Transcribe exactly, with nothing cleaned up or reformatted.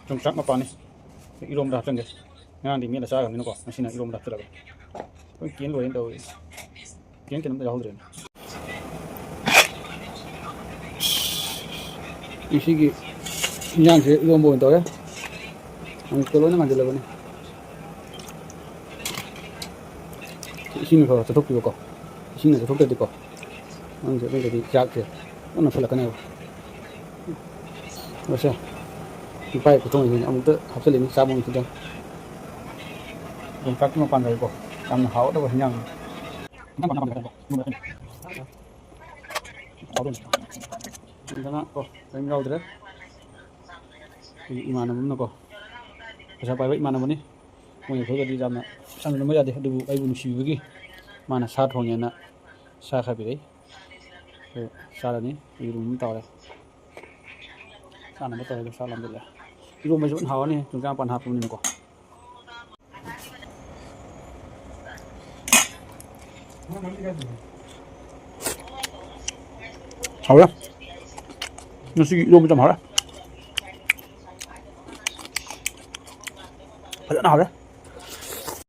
ꯌꯣꯡꯆꯥꯛ ꯃꯄꯥꯟꯅꯤ꯫ ꯏꯔꯣꯝꯕꯗ ꯍꯥꯞꯆꯤꯟꯒꯦ꯫ ꯉꯔꯥꯡꯗꯤ ꯃꯦꯠꯂ ꯆꯥꯈ꯭ꯔꯕꯅꯤꯅꯀꯣ, ꯉꯁꯤꯅ ꯏꯔꯣꯝꯕꯗ ꯍꯥꯞꯆꯤꯜꯂꯒꯦ꯫ ꯂꯣꯏ ꯀꯦꯟ ꯂꯣꯏꯔꯦꯅ ꯇꯧꯔꯤ꯫ ꯀꯦꯟ ꯀꯩꯅꯣꯝꯇ ꯌꯥꯎꯍꯧꯗ꯭ꯔꯦꯅꯦ꯫ ꯉꯁꯤꯒꯤ ꯏꯟꯖꯥꯡꯁꯦ ꯏꯔꯣꯝꯕ ꯑꯣꯏꯅ ꯇꯧꯔꯦ꯫ ꯑꯃꯨꯛꯇ ꯂꯣꯏꯅ ꯉꯥꯟꯁꯤꯜꯂꯕꯅꯤ꯫ ꯏꯁꯤꯡ ꯈꯔ ꯈꯔ ꯆꯠꯊꯣꯛꯄꯤꯌꯨꯀꯣ꯫ ꯏꯁꯤꯡꯅ ꯆꯠꯊꯣꯛꯇ꯭ꯔꯗꯤꯀꯣ, ꯅꯪꯁꯦ ꯑꯗꯨꯝꯗꯗꯤ ꯆꯥꯛꯁꯦ ꯂꯣꯏ ꯅꯞꯁꯤꯜꯂꯛꯀꯅꯦꯕ꯫ ꯑꯁꯦ, ꯏꯄꯥꯒꯤ ꯈꯨꯊꯣꯡꯁꯤꯅ ꯑꯃꯨꯛꯇ ꯍꯥꯞꯆꯤꯜꯂꯤꯅꯤ ꯆꯥꯛ ꯃꯅꯨꯡꯁꯤꯗ꯫ ꯌꯣꯡꯆꯥꯛꯀꯤ ꯃꯄꯥꯟ ꯂꯩꯀꯣ, ꯌꯥꯝꯅ ꯍꯥꯎꯒꯗꯕ ꯍꯤꯟꯖꯥꯡꯅꯤ꯫ ꯍꯥꯎꯗꯣꯏꯅꯤ꯫ ꯑꯗꯨꯅ ꯀꯣ, ꯀꯔꯤꯝ ꯌꯥꯎꯗ꯭ꯔꯦ꯫ ꯑꯩꯒꯤ ꯏꯃꯥꯟꯅꯕ ꯑꯃꯅꯀꯣ, ꯄꯩꯁꯥ ꯄꯥꯏꯕ ꯏꯃꯥꯟꯅꯕꯅꯤ꯫ ꯃꯣꯏꯅ ꯊꯣꯛꯑꯒꯗꯤ ꯌꯥꯝꯅ ꯆꯪꯗꯕ ꯌꯥꯗꯦ, ꯑꯗꯨꯕꯨ ꯑꯩꯕꯨ ꯅꯨꯡꯁꯤꯕꯤꯕꯒꯤ ꯃꯥꯅ ꯁꯥ ꯊꯣꯡꯉꯦꯅ ꯁꯥ ꯈꯔ ꯄꯤꯔꯛꯏ꯫ ꯑꯗꯨ ꯆꯥꯔꯅꯤ, ꯌꯦꯔꯨꯝ ꯑꯃ ꯇꯧꯔꯦ꯫ ꯆꯥꯅꯕ ꯇꯧꯔꯒ ꯆꯥ ꯂꯥꯝꯖꯜꯂꯦ꯫ ꯏꯔꯣꯝꯕꯁꯨ ꯐꯖꯅ ꯍꯥꯎꯔꯅꯤ, ꯌꯣꯡꯆꯥꯛ ꯃꯄꯥꯟ ꯍꯥꯞꯄꯅꯤꯅꯀꯣ꯫ ꯍꯥꯎꯔꯦ꯫ ꯉꯁꯤꯒꯤ ꯏꯔꯣꯝꯕꯁꯦ ꯌꯥꯝ ꯍꯥꯎꯔꯦ꯫ ꯐꯖꯅ ꯍꯥꯎꯔꯦ꯫